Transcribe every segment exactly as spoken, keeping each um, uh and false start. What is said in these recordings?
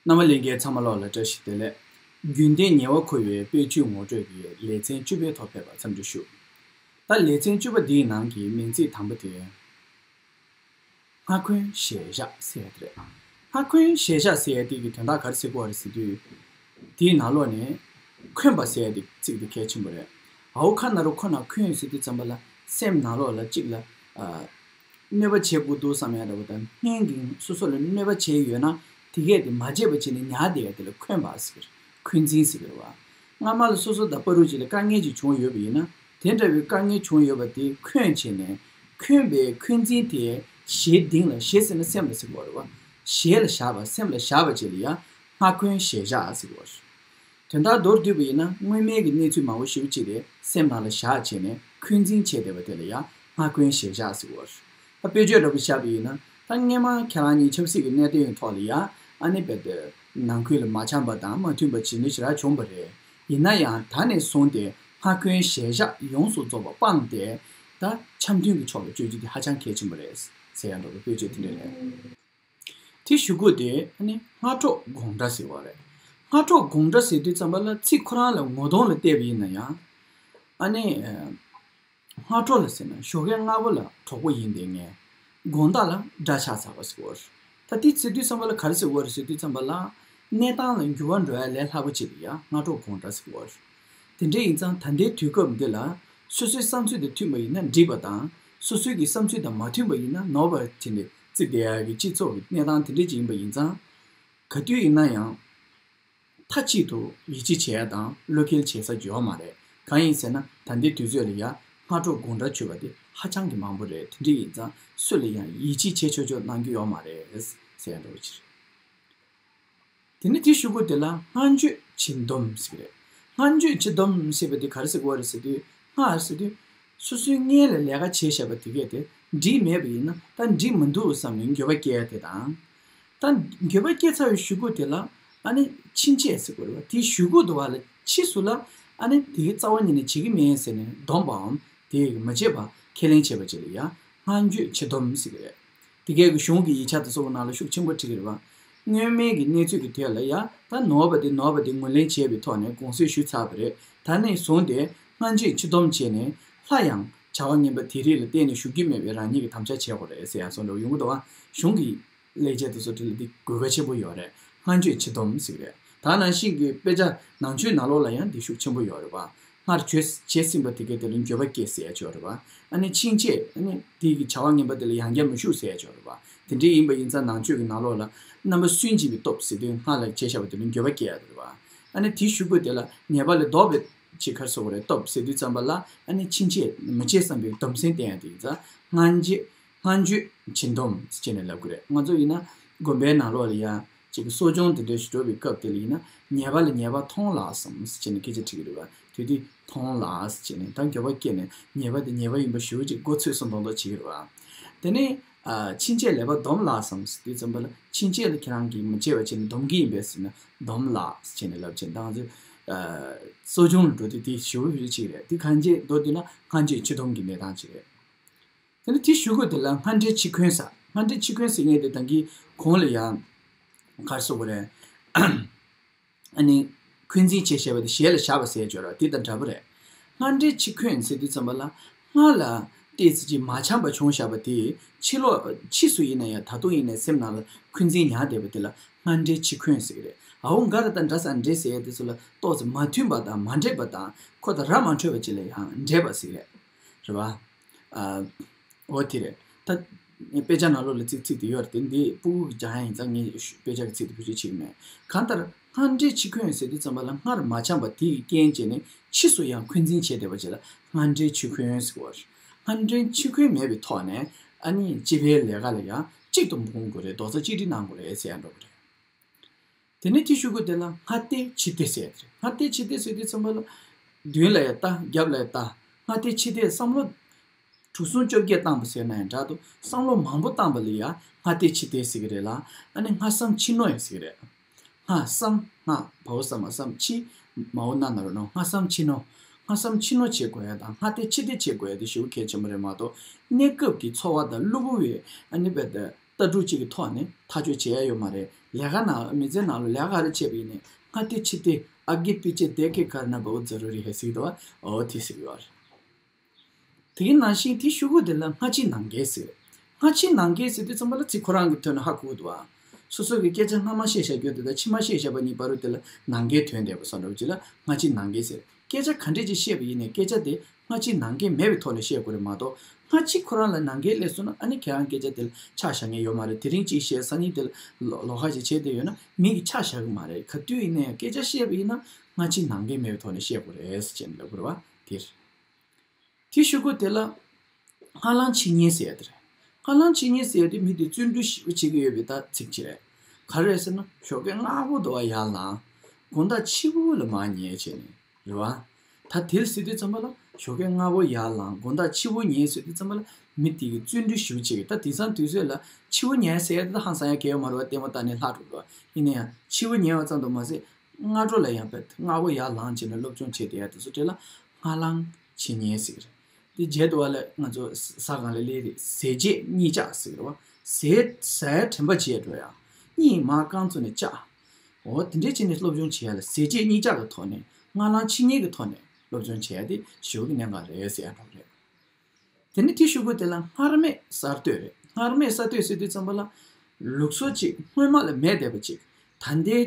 རྣམ་པ་ལྷན་རྒྱས་ཚང་མ་ལོགས་ལ་བཀྲ་ཤིས་བདེ་ལེགས། རྒྱུན་གཏན་ཉེ་བར་མཁོ་བའི་དཔེ་བརྗོད་ངོ་སྤྲོད་ཀྱི་ལེ་ཚན་བཅུ་པའི་ཐོག་ཕེབས་པར་འཚམས་འདྲི་ཞུ། ད་ལེ་ཚན་བཅུ་པ་འདིའི་ནང་གི་མིང་ཚིག་དང་པོ་དེ། སྔ་འཁོན་ཞལ་བཞག་ཟེར་ཡ་དེ་རེད། སྔ་འཁོན་ཞལ་བཞག་ཟེར་ཡ་དེ་གི་དོན་དག་ག་རེ་ཟེར་གྱི་ཡོད་རེད་ཟེར་དུས། དེའི་ནང་ལོགས་ནས་འཁོན་པ་ཟེར་ཡ་དེ་ཚིག་དེ་གལ་ཆེན་པོ་རེད། འ་འོག་ཁ་ན་རོ་ཁོ་ན་འཁོན་ཟེར་དུས་ཙམ་པ་ལ་སེམས་ནང་ལོགས་ལ་གཅིག་ལ། ཨ། གནོད་པ་བྱེད་དགོས་འདུག་བསམ་ཡ་འདྲ་པོ་དང་། སྔོན་གྱི་སོ་སོ་ལ་གནོད་པ་བྱས་ཡོད་ན་དེ་གས་དེ་མ་བྱས་པ་བྱས་ནས་ཉར་བསྡད་ཡ་དེ་ལ་འཁོན་པ་ཟེར་གྱི་རེད། འཁོན་འཛིན་ཟེར་གྱི་རེད་བ། སྔ་མ་ལ་སོ་སོ་དང་བར་དུ་ཅིག་ལ་དཀའ་ངལ་ཅིག་བྱུང་ཡོད་པ་ཡིན་ན། དེ་འདྲ་བའི་དཀའ་ངལ་བྱུང་ཡོད་པ་དེ་འཁོན་བྱས་ནས། འཁོན་པའི་འཁོན་འཛིན་དེ་ཞེ་གདིང་ལ། ཞེ་ཟེར་ན་སེམས་ལ་ཟེར་གྱི་ཡོད་རེད་བ། ཞེ་ལ་བཞག་པ། སེམས་ལ་བཞག་པ་བྱས་ལ་ཡ་སྔ་འཁོན་ཞལ་བཞག་ཟེར་གྱི་ཡོད་རེད། དོན་དག་མདོར་བསྡུས་པ་ཡིན་ན། སྔོན་མའི་གི་གནས་ཚུལ་མང་པོ་ཞེ་པོ་ཅིག་དེ་སེམས་ནང་ལ་བཞག་བྱས་ནས་འཁོན་འཛིན་བྱས་བསྡད་པ་དེ་ལ་ཡ་སྔ་འཁོན་ཞལ་བཞག་ཟེར་གྱི་ཡོད་རེད། ད་དཔེ་བརྗོད་འདྲ་པོ་བཞག་པ་ཡིན་ན། ད་སྔོན་མ་ཁྱེད་རང་གཉིས་ཆབ་སྲིད་ཀྱི་གནད་དོན་ཐོག་ལ་ཡ། ཨ་ནི་རྦད་དེ་ནང་ཁུལ་ལ་མ་འཆམ་པ་དང་མ་མཐུན་པ་ཇི་འདྲ་ཞིག་ར་བྱུང་བ་རེད། ཡིན་ན་ཡང་ད་ནས་བཟུང་སྟེ་སྔ་འཁོན་ཞལ་བཞག་ཡོངས་སུ་རྫོགས་པ་སྤངས་ཏེ། ད་འཆམ་མཐུན་གྱི་ཕྱོགས་ལ་བསྐྱོད་རྒྱུ་དེ་ཧ་ཅང་གལ་ཆེན་པོ་རེད་ཟེར་ཡ་འདྲ་པོ་དཔེ་བརྗོད་དེ་འདྲ་རེད། དེ་ཞུ་སྒོ་དེ་ཨ་ནི་སྔ་དྲོ་དགོང་དགྲ་ཟེར་བ་རེད། སྔ་དྲོ་དགོང་དགྲ་ཟེར་དུས་ཙམ་པ་ལ་ཚིག་ཁོ་རང་ལ་ངོ་གདོང་ལ་བལྟས་པ་ཡིན་ན་ཡང་། ཨ་ནི། སྔ་དྲོ་ལ་ཟེར་ན་ཞོགས་ཀས་སྔ་པོ་ལ་གྲོགས་པོ་ཡིན་བསྡད་མཁན། དགོང་དག་ལ་དགྲ་ཆགས་ཚར་བ་ཟེར་གྱི་ཡོད་རེད། ད་དེ་ཟེར་དུས་ཙམ་པ་ལ་ག་རེ་ཟེར་གྱི་ཡོད་རེད་ཟེར་དུས་ཙམ་པ་ལ། གནས་སྟངས་ལ་འགྱུར་བ་འགྲོ་ཡ་ལས་སླ་པོ་ཅིག་ལ་ཡ་སྔ་དྲོ་དགོང་དགྲ་ཟེར་གྱི་ཡོད་རེད། དེ་འདྲ་ཡིན་ཙང་ད་ལྟའི་དུས་སྐབས་འདི་ལ་སོ་སོའི་བསམ་ཚུལ་དང་མཐུན་པ་ཡིན་ན་འགྲིག་པ་དང་། སོ་སོའི་གི་བསམ་ཚུལ་དང་མ་མཐུན་པ་ཡིན་ན་ནོར་བ་བྱས་ནས་བརྩིས་བསྡད་ཡ་གི་སྤྱི་ཚོགས་ཀྱི་གནས་སྟངས་དེ་འདྲ་ཅིག་ཡིན་པ་ཡིན་ཙང་། ག་དུས་ཡིན་ན་ཡང་། མཐའ་གཅིག་ཏུ་ཡིད་ཆེས་བྱེད་ཡ་དང་བློ་འགེལ་བྱེད་ས་ཅིག་ཡོད་མ་རེད། གང་ཡིན་ཟེར་ན་ད་ལྟའི་དུས་ཚོད་ལ་ཡ་སྔ་དྲོ་དགོང་དགྲ་བྱེད་པ་དེ་ཧ་ཅང་གི་མང་པོ་རེད། དེ་འདྲ་ཡིན་ཙང་སུ་ལ་ཡང་ཡིད་ཆེས་བྱེད་ཆོག་ཆོག་གནང་རྒྱུ་ཡོད་མ་རེད་ཟེར་ཡ་འདྲ་བོ་ཅིག་རེད། དེ་ནས་དེ་ཞུ་སྒོ་དེ་ལ་སྔ་འགྱོད་ཕྱི་འདོམས་ཟེར་གྱི་རེད། སྔ་འགྱོད་ཕྱི་འདོམས་ཟེར་བ་དེ་ག་རེ་ཟེར་གྱི་ཡོད་རེད་ཟེར་དུས། སྔ་ཟེར་དུས། སོ་སོའི་སྔོན་ལ་ལས་ཀ་བྱས་བཞག་པ་དེ་གས་དེ་འགྲིག་མེད་པ་ཡིན་ན། ད་འགྲིག་མི་འདུག་བསམ་ནས་འགྱོད་པ་སྐྱེ་ཡ་དེ་དང་། ད་འགྱོད་པ་སྐྱེ་ཚར་བའི་གཞུག་གུ་དེ་ལ་ཨ་ནི་ཕྱིན་ཆད་ཟེར་དགོས་རེད་བ། དེའི་གཞུག་གུ་དུ་བ་ལ་ཕྱིས་སུ་ལ་ཨ་ནི་དེའི་རྩ་བ་ཉིད་ནས་བྱེད་ཀྱི་མེད་ཟེར་ནས་འདོམས་པའམ་དེ་མ་བྱེད་པ་ཁས་ལེན་བྱས་པ་ཅིག་ལ་ཡང་སྔ་འགྱོད་ཕྱི་འདོམས་ཟེར་གྱི་རེད། དེ་གའི་གི་གཞུང་གི་ཡིག་ཆ་དེ་ཚོ་གི་ནང་ལ་ཤུགས་ཆེན་པོ་བྲིས་ཀྱི་རེད་བ། སྔོན་མའི་གི་གནས་ཚུལ་གྱི་ཐད་ལ་ཡང་ད་ནོར་བ་དེ་ནོར་བ་དེ་ངོས་ལེན་བྱས་པའི་ཐོག་ནས་དགོངས་སེལ་ཞུས་ཚར་བ་རེད། ད་ནས་བཟུང་སྟེ་སྔ་འགྱོད་ཕྱི་འདོམས་བྱས་ནས་སླར་ཡང་བྱ་བ་ངན་པ་དེ་རིགས་ལ་གཏན་ནས་ཞུགས་ཀྱི་མེད་པའི་རང་ཉིད་ཀྱི་དམ་བཅའ་བྱེད་དགོས་རེད་ཟེར་ཡ་སོགས་འདྲ་བོ་ཡོང་གི་འདུག་བ། གཞུང་གི་ལས་བྱེད་དེ་ཚོ་དེ་ལ་འདི་དགོས་གལ་ཆེན་པོ་ཡོད་རེད། སྔ་འགྱོད་ཕྱི་འདོམས་ཟེར་གྱི་རེད། ད་ནང་བཞིན་གྱི་དཔེ་ཆ་ནང་ཆོས་ནང་ལོགས་ལ་ཡང་འདི་ཤུགས་ཆེན་པོ་ཡོད་རེད་བ། སྔར་བྱས་བྱས་ཟིན་པ་དེ་གའི་དེ་ལ་འགྱོད་པ་སྐྱེ་ཟེར་ཡ་ཅིག་ཡོད་རེད་བ། ཨ་ནི་ཕྱིན་ཆད་ཨ་ནི་དེ་གི་བྱ་བ་ངན་པ་དེ་ལ་ཡང་བསྐྱར་མི་ཞུགས་ཟེར་ཡ་ཅིག་ཡོད་རེད་བ། དེ་འདྲའི་ཡིན་པ་ཡིན་ཙང་ནང་ཆོས་ཀྱི་ནང་ལོགས་ལ་རྣམ་པ་སུན་འབྱིན་པའི་སྟོབས་ཟེར་དུས་སྔར་ལ་བྱས་བཞག་པ་དེ་ལ་འགྱོད་པ་སྐྱེ་ཡ་དེ་རེད་བ། ཨ་ནི་དེའི་གཞུག་གུ་དེ་ལ་ཉེས་པ་ལས་ལྡོག་པའི་ཅིག་ག་རེ་ཟེར་དགོས་རེད། སྟོབས་ཟེར་དུས་ཙམ་པ་ལ་ཨ་ནི་ཕྱིན་ཆད་མི་བྱེད་བསམ་པའི་སྡོམ་སེམས་བསྟེན་ཡ་དེ་ཡིན་ཙང་སྔ་འགྱོད་སྔ་འགྱོད་ཕྱི་འདོམས་ཟེར་ནས་ལབ་ཀྱི་རེད། ང་ཚོ་ཡིན་ན་དགོན་པའི་ནང་ལོགས་ལ་ཡ་ཅིག་གསོ་སྦྱོང་དེ་འདྲ་ཞིག་འགྲོ་བའི་སྐབས་དེ་ལ་ཡིན་ན་ཉེས་པ་ལ་ཉེས་པ་མཐོང་ལགས་སམ་ཟེར་ནས་སྐད་ཆ་དྲིས་ཀྱི་རེད་བ། དེ་དུས་མཐོང་ལགས་ཟེར་ནས་ད་འགྱོད་པ་སྐྱེས་ནས་ཉེས་པ་དེ་ཉེས་པ་ཡིན་པ་ཞུ་ཅིག་མགོ་ཚོས་སུ་མདོག་མདོག་བྱེད་ཀྱི་རེད་བ། དེ་ནས་ཨ་ཕྱིན་ཆད་ལས་པ་སྡོམ་ལགས་སམ་ཟེར་དུས་ཙམ་པ་ལ་ཕྱིན་ཆད་ལ་ཁྱེད་རང་གིས་མི་བྱེད་པ་བྱས་ནས་སྡོམ་གྱི་ཡིན་པས་ཟེར་ན་སྡོམ་ལགས་ཟེར་ནས་ལབ་བྱས་ད་ང་ཚོས་ཨ་གསོ་སྦྱོང་ལ་འགྲོ་དུས་དེ་ཞུ་བ་ཅིག་རེད། དེ་གང་ཅི་མདོར་བསྡུས་ན་སྔ་འགྱོད་ཕྱི་འདོམས་ཀྱི་གནས་སྟངས་ཅིག་རེད། དེ་ནས་དེའི་གཞུག་གུ་དེ་ལ་སྔ་འགྲོའི་ཕྱི་འཁོན་ཟེར། སྔ་འགྲོའི་ཕྱི་འཁོན་ཟེར་མཁན་དེ་ད་གིན་གོང་ལ་ཡང་ག་རེ་ཟེར་དགོས་རེད། ཨ་ནི་འཁོན་འཛིན་བྱས་བྱས་པ་དེ་ཞལ་ལ་བཞག་པ་ཟེར་ཡ་ཅིག་ཡོད་རེད་བ། དེ་དང་འདྲ་པོ་རེད། སྔ་འགྲོའི་ཕྱི་འཁོན་ཟེར་དུས་ཙམ་པ་ལ་སྔར་ལ་ཏོག་ཙམ་ཅིག་མ་འཆམ་པ་བྱུང་བཞག་པ་དེ་ཕྱི་ལོགས་ཕྱིས་སུ་ཡིན་ན་ཡང་ད་དུང་ཡིན་ནའི་སེམས་ནང་ལ་འཁོན་འཛིན་ཉར་བསྡད་པ་དེ་ལ་སྔ་འགྲོའི་ཕྱི་འཁོན་ཟེར་གྱི་རེད། འ་འོ་འགའ་རེ་དང་འདྲ་ས་འདྲེས་ཟེར་ཡ་དེ་ཚོ་ལ་ཏོག་ཙམ་མ་མཐུན་པ་དང་མ་འདྲེས་པ་དང་ཁོ་དང་ར་མ་འཕྲོད་པ་ཅིག་ལ་ཡང་འདྲེས་པ་ཟེར་གྱི་རེད། རེད་བ། ཨ། འོ་དེ་རེད། ད་དཔེ་ཆ་ནང་ལོགས་ལ་ཚིག་ཚིག་དེ་ཡོད་རེད་དེ། འདི་སྤུ་གུ་གི་སྦྱང་ཡ་ཡིན་ཙང་ངས་དཔེ་ཆ་གི་ཚིག་དེ་བེད་སྤྱོད་བྱེད་ཀྱི་མེད། གང་ལྟར་སྔ་འགྲོའི་ཕྱི་འཁོན་ཟེར་དུས་ཙམ་པ་ལ་སྔར་མ་འཆམ་པ་དེ་ཡི་རྐྱེན་བྱས་ནས་ཕྱིས་སུ་ཡང་འཁོན་འཛིན་བྱས་བསྡད་པ་ཅིག་ལ་སྔ་འགྲོའི་ཕྱི་འཁོན་ཟེར་གྱི་ཡོད་རེད། སྔ་འགྲོའི་ཕྱི་འཁོན་མེད་པའི་ཐོག་ནས་ཨ་ནི་སྤྱི་པའི་ལས་ཀ་ལ་ཡང་གཅིག་ཏུ་འབུངས་དགོས་རེད། རྡོག་རྩ་གཅིག་སྒྲིལ་གནང་དགོས་རེད་ཟེར་ཡ་འདྲ་པོ་རེད། དེ་ནས་དེའི་གཞུག་གུ་དེ་ལ་སྔ་ལྟས་ཕྱི་ལྟས་ཟེར་ཡ་དེ་རེད། སྔ་ལྟས་ཕྱི་ལྟས་ཟེར་དུས་ཙམ་པ་ལ་མདུན་ལ་ཡ་ལྟ། རྒྱབ་ལ་ཡ་ལྟ། སྔ་ལྟས་ཕྱི་ལྟས་བསམ་བློ་དྲུག་གསུམ་བཅོ་བརྒྱད་བཏང་བ་ཟེར་ན་ཡང་འདྲ་འདུག་བསམ་བློ་མང་པོ་བཏང་བ་ལ་ཡ་སྔ་ལྟས་ཕྱི་ལྟས་ཟེར་གྱི་རེད་ལ། ཨ་ནི་སྔ་བསམ་ཕྱི་ནོར་ཡང་ཟེར་གྱི་རེད། སྔ་བསམ། སྔ་བའོ་ས་མ་བསམ། ཕྱི་མའོ་ན་ན་རོ་ནོ། སྔ་བསམ་ཕྱི་ནོར། སྔ་བསམ་ཕྱི་ནོར་བྱེད་དགོས་ཡ་དང་སྔ་ལྟས་ཕྱི་ལྟས་བྱེད་དགོས་ཡ་དེ་ཞེ་པོ་གལ་ཆེན་པོ་རེད་མ་གཏོགས་གནས་སྐབས་ཀྱི་འཚོ་བ་དང་གློ་བུར་བའི་ཨ་ནི་རྦད་དེ་ལྟ་ ལྟ་གྲུབ་ཅིག་གི་ཐོག་ནས་ཐག་གཅོད་བྱེད་ཡ་ཡོད་མ་རེད། ལས་ཀ་ནང་མི་ཚེ་ནང་ལ་ལས་ཀ་ག་རེ་བྱས་པ་ཡིན་ནའི་སྔ་ལྟས་ཕྱི་ལྟས་आगे पीछे देख के करना बहुत ज़रूरी है ཟེར་གྱི་འདུག་བ། འོ་དེ་ཟེར་གྱི་ཡོད་རེད། དེ་གི་ནང་བཞིན་དེ་ཤོག་གུ་དེ་ལ་སྔ་ཕྱི་ནང་འགལ་ཟེར། སྔ་ཕྱི་ནང་འགལ་ཟེར་དུས་ཙམ་པ་ལ་ཚིག་ཁོ་རང་གི་དོན་ལ་ཧ་གོ་གི་འདུག་བ། སོ་སོ་གི་སྐད་ཆ་སྔ་མ་བཤད་བཞག་རྒྱུ་དེ་དང་ཕྱི་མ་བཤད་བཞག་པ་གཉིས་བར་དུ་དེ་ལ་ནང་འགལ་ཐོན་བསྡད་པ་སོགས་འདྲ་བོ་ཅིག་ལ་སྔ་ཕྱི་ནང་འགལ་ཟེར། སྐད་ཆ་ག་འདྲས་ཅིག་བཤད་པ་ཡིན་ནའི་སྐད་ཆ་དེ་སྔ་ཕྱི་ནང་འགལ་མེད་པའི་ཐོག་ནས་བཤད་དགོས་རེད་མ་གཏོགས། སྔ་ཕྱི་ཁོ་རང་ལ་ནང་འགལ་སླེབས་སོང་ན་ཨ་ནི་ཁྱེད་རང་སྐད་ཆ་དེ་ལ་ཆ་བཞག་མཁན་ཡོད་མ་རེད། དེ་རིང་ཅིག་བཤད་སང་ཉིན་དེ་ལ་ལོགས་ཀ་ཅིག་བྱས་བསྡད་ཡོད་ན་མི་གིས་ཆ་བཞག་གི་མ་རེད། ག་དུས་ཡིན་ནའི་སྐད་ཆ་བཤད་པ་ཡིན་ན་སྔ་ཕྱི་ནང་འགལ་མེད་པའི་ཐོག་ནས་བཤད་དགོས་རེད་ཟེར་ནས་ལབ་དགོས་རེད་བ། དེ་རེད། དེ་ཤོག་གུ་དེ་ལ་སྔ་ལངས་ཕྱི་ཉལ་ཟེར་ཡ་དེ་རེད། སྔ་ལངས་ཕྱི་ཉལ་ཟེར་ཡ་དེ་མི་དེ་བརྩོན་འགྲུས་ཞེ་པོ་བྱེད་ཀྱི་ཡོད་པའི་ད་ཚིག་ཅིག་རེད། ག་རེ་རེད་ཟེར་ན་ཞོགས་ཀས་སྔ་པོ་འདུག་བ་ཡར་ལངས། དགོང་དག་ཕྱི་པོ་ལ་མར་ཉལ་བྱས་ནས་རེད་བ། ད་དེ་ལ་ཟེར་དུས་ཙམ་པ་ལ་ཞོགས་ཀས་སྔ་པོ་ཡར་ལངས་དགོང་དག་ཕྱི་པོ་ཉལ་ཟེར་དུས་ཙམ་པ་ལ་མི་དེ་གི་བརྩོན་འགྲུས་ཞེ་པོ་བྱེད་ཀྱི། ད་དེང་སང་དུས་ཚོད་ལ་ཕྱི་པོ་ཉལ་ཟེར་ཡ་དེ་ད་ཧང་སང་ཡ་གལ་ཡོད་མ་རེད་བ། ལྟད་མོ་ལྟ་ནས་ལྷག་འགྲོ་གི་འདུག་བ། ཡིན་ན་ཡང་ཕྱི་པོ་ཉལ་བ་ཙམ་དུ་མ་ཟད། སྔ་དྲོ་ལ་ཡང་དཔེ་སྔ་པོ་ཡར་ལངས་བྱས་ནས་སློབ་སྦྱོང་བྱས་བསྡད་ཡ་དེ་ཚོ་གྲས་ལ་སྔ་ལངས་ཕྱི་ཉལ་ཟེར་གྱི་རེད། དེ་རྗེས་དུ་བ་ལ་ང་ཚོ་ཟ་སྒང་ལ་སླེབས་རེད། ཟས་རྗེས་གཉིད་བཅག་ཟེར་གྱི་རེད་བ། ཟས་ཟ་ཡ་དྲན་པ་བརྗེད་འགྲོ་ཡ། གཉིད་མར་རྐང་བཙུགས་ནས་བཅག་འོ་དེ་འདྲས་བྱས་ནས་སློབ་སྦྱོང་བྱེད་ཡ་ལ་ཟས་རྗེས་གཉིད་བཅག་གི་ཐོག་ནས་སྔ་ལངས་ཕྱི་ཉལ་གྱི་ཐོག་ནས་སློབ་སྦྱོང་བྱེད་ཡ་དེ་ཞེ་པོ་གི་གནད་འགག་རེད་ཟེར་ཡ་འདྲ་བོ་རེད། དེ་ནས་དེ་ཤོག་གུ་དེ་ལ་སྔར་མེད་གསར་གཏོད་རེད། སྔར་མེད་གསར་གཏོད་ཟེར་དུས་ཙམ་པ་ལ། ལུགས་སྲོལ་ཅིག་སྔོན་མ་ལ་མེད་བསྡད་པ་ཅིག་ད་ལྟའི་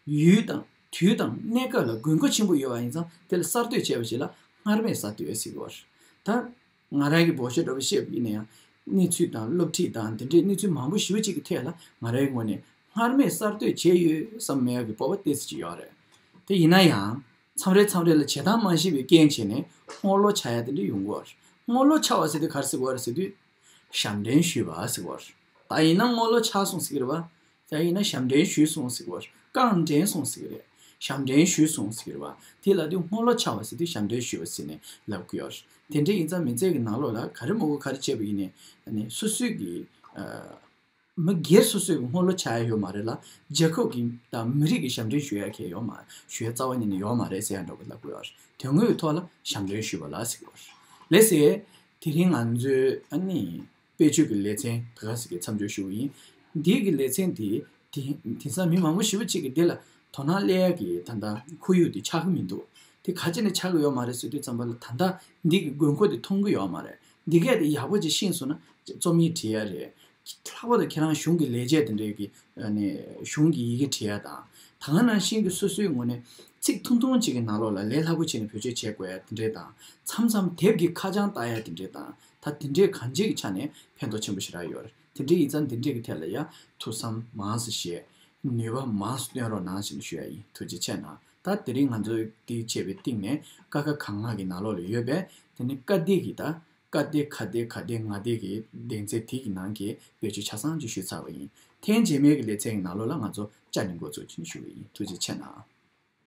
ཡུལ་དང་དུས་དང་གནས་སྐབས་ལ་དགོས་མཁོ་ཆེན་པོ་ཡོད་པ་ཡིན་ཙང་དེ་ལ་གསར་གཏོད་བྱས་པ་ཞིག་ལ་སྔར་མེད་གསར་གཏོད་ཟེར་གྱི་ཡོད་རེད། ད་ང་རང་གི་འབོད་ཤོག་འདྲ་པོ་བཤད་པ་ཡིན་ན་ཡང་གནས་ཚུལ་དང་སློབ་ཁྲིད་དང་དེ་འདྲའི་གནས་ཚུལ་མང་པོ་ཞེ་པོ་ཅིག་གི་ཐད་ལ་ང་རའི་ངོས་ནས་སྔར་མེད་གསར་གཏོད་བྱས་ཡོད་བསམ་མེད་ཡག་གི་སྤོབས་པ་ཏོག་ཙམ་ཅིག་ཡོད་རེད། དེ་ཡིན་ན་ཡང་། མཚམས་རེ་མཚམས་རེ་ལ་བྱེད་སྟངས་མ་ཤེས་པའི་རྐྱེན་བྱས་ནས་སྔོ་ལོ་ཆགས་ཡ་དེ་འདྲ་ཡོང་གི་ཡོད་རེད། སྔོ་ལོ་ཆགས་པ་ཟེར་དུས་ག་རེ་ཟེར་གྱི་ཡོད་རེད་ཟེར་དུས། ཞབས་འདྲེན་ཞུས་པ་ཟེར་གྱི་ཡོད་རེད། ད་ཡིན་ན་སྔོ་ལོ་ཆགས་སོང་ཟེར་གྱི་རེད་བ། ད་ཡིན་ན་ཞབས་འདྲེན་ཞུས་སོང་ཟེར་གྱི་ཡོད་རེད། རྐང་འདྲེན་སོང་ཟེར་གྱི་རེད། ཞབས་འདྲེན་ཞུས་སོང་ཟེར་གྱི་རེད་བ། དེ་ལ་དུས་སྔོ་ལོ་ཆགས་པ་ཟེར་དུས་ཞབས་འདྲེན་ཞུས་པ་ཟེར་ནས་ལབ་ཀྱི་ཡོད་རེད། དེ་འདྲ་ཡིན་ཙང་མི་ཚེ་གི་ནང་ལོགས་ལ་ག་རེ་མོ་གོ་ག་རེ་བྱས་པ་ཡིན་ནའི་ཨ་ནི་སོ་སོའི་གི་ཨ། མི་སྒེར་སོ་སོའི་སྔོན་ལོ་ཆགས་ཡ་ཡོད་མ་རེད་ལ། རྒྱལ་ཁབ་ཀྱི་དང་མི་རིགས་ཀྱི་ཞབས་འདྲེན་ཞུ་ཡ་གལ་ཡོད་མ་ཞུ་ཡ་རྩ་བ་ཉིད་ནས་ཡོད་མ་རེད་ཟེར་ཡ་འདྲ་པོ་ལབ་དགོས་ཡོད་རེད། དོན་དངོས་ཀྱི་ཐོག་ལ་ཞབས་འདྲེན་ཞུས་པ་ལ་ཟེར་གྱི་ཡོད་རེད། ལགས་སེ། དེ་རིང་ང་ཚོའི་ཨ་ནི་དཔེ་བརྗོད་ཀྱི་ལེ་ཚན་ད་ག་ཟེ་གི་མཚམས་འཇོག་ཞུ་གི་ཡིན། འདི་གི་ལེ་ཚན་དེ་དེ་དེང་སང་མི་མང་པོ་ཞེ་པོ་ཅིག་གིས་འདི་ལ་དོ་སྣང་སླེབས་ཡ་གི་ད་ལྟ་ཁོར་ཡུག་དེ་ཆགས་ཀྱི་མི་འདུག་དེ་ག་ཅི་ནས་ཆགས་ཀྱི་ཡོད་མ་རེད་ཟེར་དུས་ཙམ་པ་ལ་ད་ལྟ་འདི་གི་དགོས་མཁོ་དེ་མཐོང་གི་ཡོད་མ་རེད། འདི་གས་དེ་ཡག་པོ་ཅིག་ཤེས་སོང་ན་རྩོམ་ཡིག་བྲིས་ཡ་རེད། ལྷག་པར་དུ་ཁྱེད་རང་གཞུང་གི་ལས་བྱེད་དེ་འདྲས་ཀྱི་ཨ་ནི་གཞུང་གི་ཡི་གེ་བྲིས་ཡ་དང་། ད་ག་ནང་བཞིན་གྱི་སོ་སོའི་ངོས་ནས་ཚིག་ཐུང་ཐུང་ཅིག་གི་ནང་ལོགས་ལ་ལས་སླ་པོ་བྱས་ནས་བེད་སྤྱོད་བྱེད་དགོས་ཡ་དེ་འདྲས་དང་། མཚམས་མཚམས་དེབ་ཀྱི་ཁ་བྱང་ལྟ་ཡ་དེ་འདྲས་དང་། ད་དེ་འདྲས་གང་ཅིའི་ཆ་ནས་ཕན་ཐོགས་ཆེན་པོ་ཞེ་དྲག་ཡོད་རེད། དེ་འདྲས་ཡིན་ཙང་དེ་འདྲས་ཀྱི་ཐད་ལ་ཡ་ཐུགས་བསམ་མང་ཙམ་བཞེས། ནུས་པ་མང་ཙམ་བཏོན་རོགས་གནང་ཞེས་ཞུ་ཡ་ཡིན། ཐུགས་རྗེ་ཆེ་གནང་། ད་དེ་རིང་ང་ཚོས་འདི་བྱས་པའི་སྟེང་ནས་ཀ་ཁ་ག་ང་གི་ནང་ལོགས་ལ་ཡོད་པའི་དེ་ནི་ཀ་སྡེ་གི་ད། ཀ་སྡེ་ཁ་སྡེ་ག་སྡེ་ང་སྡེ་གི་སྡེ་ཚན་དེ་གི་ནང་གི་བེད་སྤྱོད་ཆ་ཚང་ཅིག་ཞུས་ཚར་བ་ཡིན། ཐེངས་རྗེས་མའི་གི་ལེ་ཚན་གི་ནང་ལོགས་ལ་ང་ཚོ་བཅར་ནས་འགོ་འཛུགས་ཀྱིན་ཞུ་གི་ཡིན། ཐུགས་རྗེ་ཆེ་གནང་།